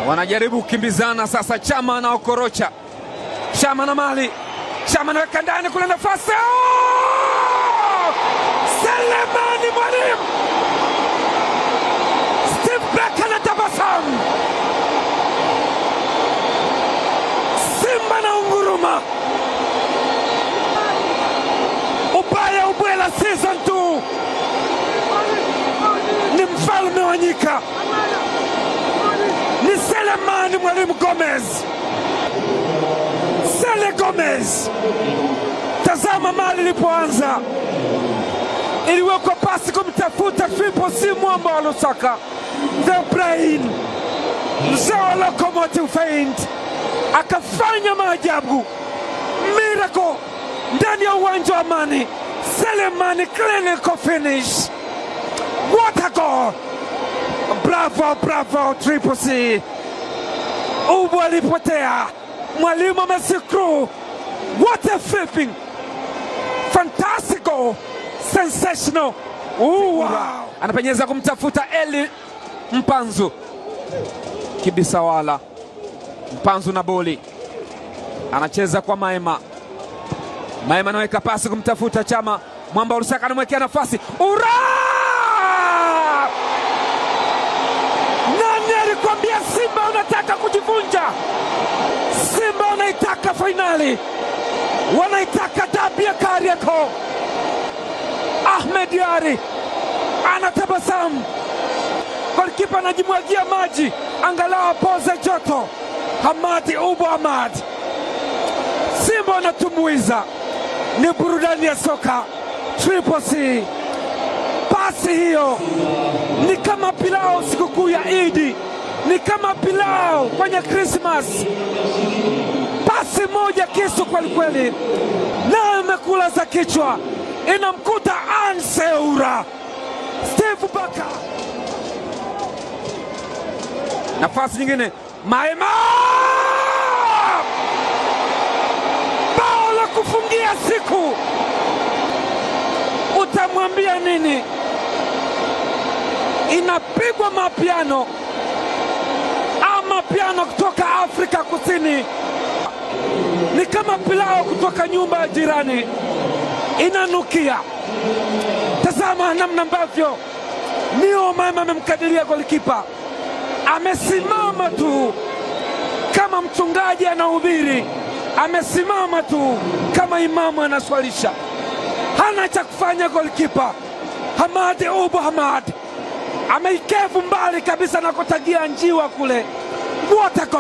Wanajaribu kukimbizana sasa, Chama na Okorocha, Chama na Mali, Chama anaweka ndani kule nafasi. Oh! Selemani Mwalimu, Steve Barker anatabasamu, Simba na unguruma, ubaya ubwela season 2 ni mfalme wa nyika, ni Selemani Mwalimu Gomez, Sele Gomez. Tazama mali ilipoanza, iliwekwa pasi kumtafuta Triple C mwamba wa Lusaka, the brain, mzee wa locomotive feint, akafanya maajabu, miracle ndani ya uwanja wa Amani. Selemani clinical finish, what a goal! Bravo, bravo Triple C. Ubu alipotea, mwalimu amesikru. What a flipping, fantastic goal, sensational. Ooh, wow. Anapenyeza kumtafuta Eli Mpanzu, Kibisawala. Mpanzu na boli anacheza kwa Maema. Maema anaweka pasi kumtafuta Chama. Mwamba wa Lusaka anamwekea nafasi. Ura! Nani alikwambia Simba unataka kujivunja? Simba wanaitaka fainali, wanaitaka dabi ya Kariakoo. Ahmed Ally anatabasamu, golikipa anajimwagia maji angalau apoze joto. Hamadi Ubo Hamad, Simba wanatumbuiza, ni burudani ya soka. Triple C, pasi hiyo ni kama pilau sikukuu ya Idi, ni kama pilau kwenye Christmas. Pasi moja kisu kweli kweli, nayo imekula za kichwa, inamkuta Anseura Steve Barker. Nafasi nyingine, Maema, bao la kufungia siku. Utamwambia nini? Inapigwa mapiano ama piano kutoka Afrika Kusini, ni kama pilau kutoka nyumba ya jirani, inanukia. Tazama namna ambavyo Nio Maema amemkadiria golikipa, amesimama tu kama mchungaji anahubiri, amesimama tu kama imamu anaswalisha, hana cha kufanya. Golikipa Hamadi Ubu Hamad ameikevu mbali kabisa na kutagia njiwa kule. What a goal!